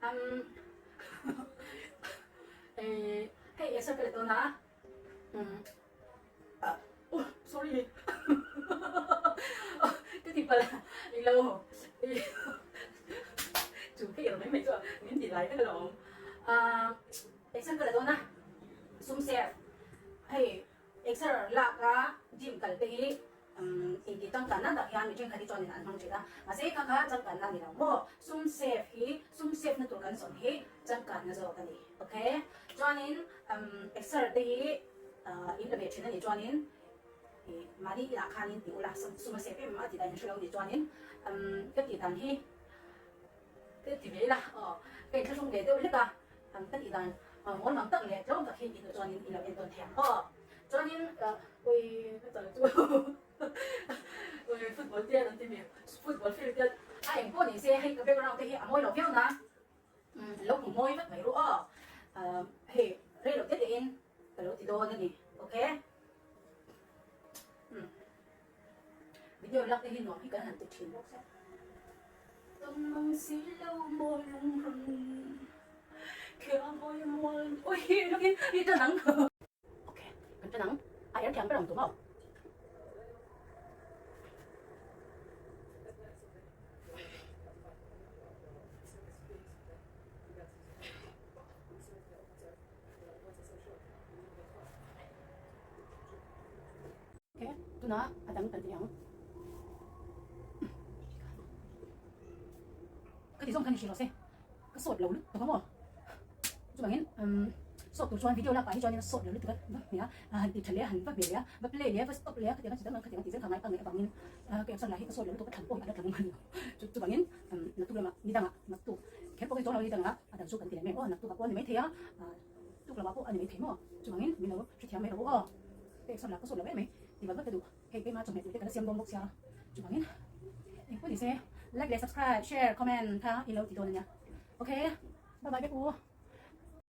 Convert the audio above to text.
Um eh hei exer ka la dawn a um oh sorry ka ti palh i lo chu ka irh mai mai chu a min ti lai vek alawm ah exer ka la dawn a sum save hei Exer lak a gym kal te hi inti changkan na tak hian mi thenkhat hi chuanin an hmang thin a, mahse kha kha changkan na ni lo maw, sum save hi sum save na tur kan zawn hi changkan na zawk a ni ok, chuanin exer te hi in la ve thin a nih chuanin mahni inah khanin ti ula sum a save em a tih dan in hre lo nih chuanin ka tih dan hi ka ti ve ila aw ka inthlahrung ve deuh hlek a. An ka tih dan mawl mang tak leh tlawm tak hi i duh chuanin i lo en tawn thei ang aw. Chuanin ui ka chal chu ui football te an ti mi football field te a eng pawh ni se hei ka background te hi a mawi lo viau na lo hmu mawi vek mai ru aw. Hei rei lo te te in ka lo ti dawn a ni ok. Video lak te hi nuam hi kan han ti thin bawk se. Tawng si lo maw lungrun Khiang hawi mual Ui lawkin i tan ang Ok kan tan ang a er thiam ber ang tu maw. Ok tunah a dang kan ti ang. Ka ti zawng khan i hrilh rawh se. Ka sawt lo lutuk a maw? Chuvangin sawt tur chuan video lak pah hi chuanin a sawt lo lutuk a va hmeh a, han ti tha leh a, han va hmeh leh a, va play leh a, va stop leh a, khatiang a chi dang dang khatiang a ti zel kha ngai a ngaih avangin ka exam lah hi ka sawt lo lutuk a thlan pawh hi a la tla nung a ni. Chuvangin naktuk lamah ni dangah naktuk kher pawh hi chuan lo ni dangah a dang chu kan ti leh mai aw naktuk ah pawh a ni maithei a. Tuk lamah pawh a ni mai thei maw? Chuvangin min lo hrethiam mai rawh u aw. Ka exam lah ka sawt lo em mai ti vat vat ka duh. Hei keimah chawhmeh tute ka la siam dawn bawk sia. Chuvangin engpawh ni se like leh subscribe, share, comment kha i lo ti dawn a nia. Okay, bye bye vek u.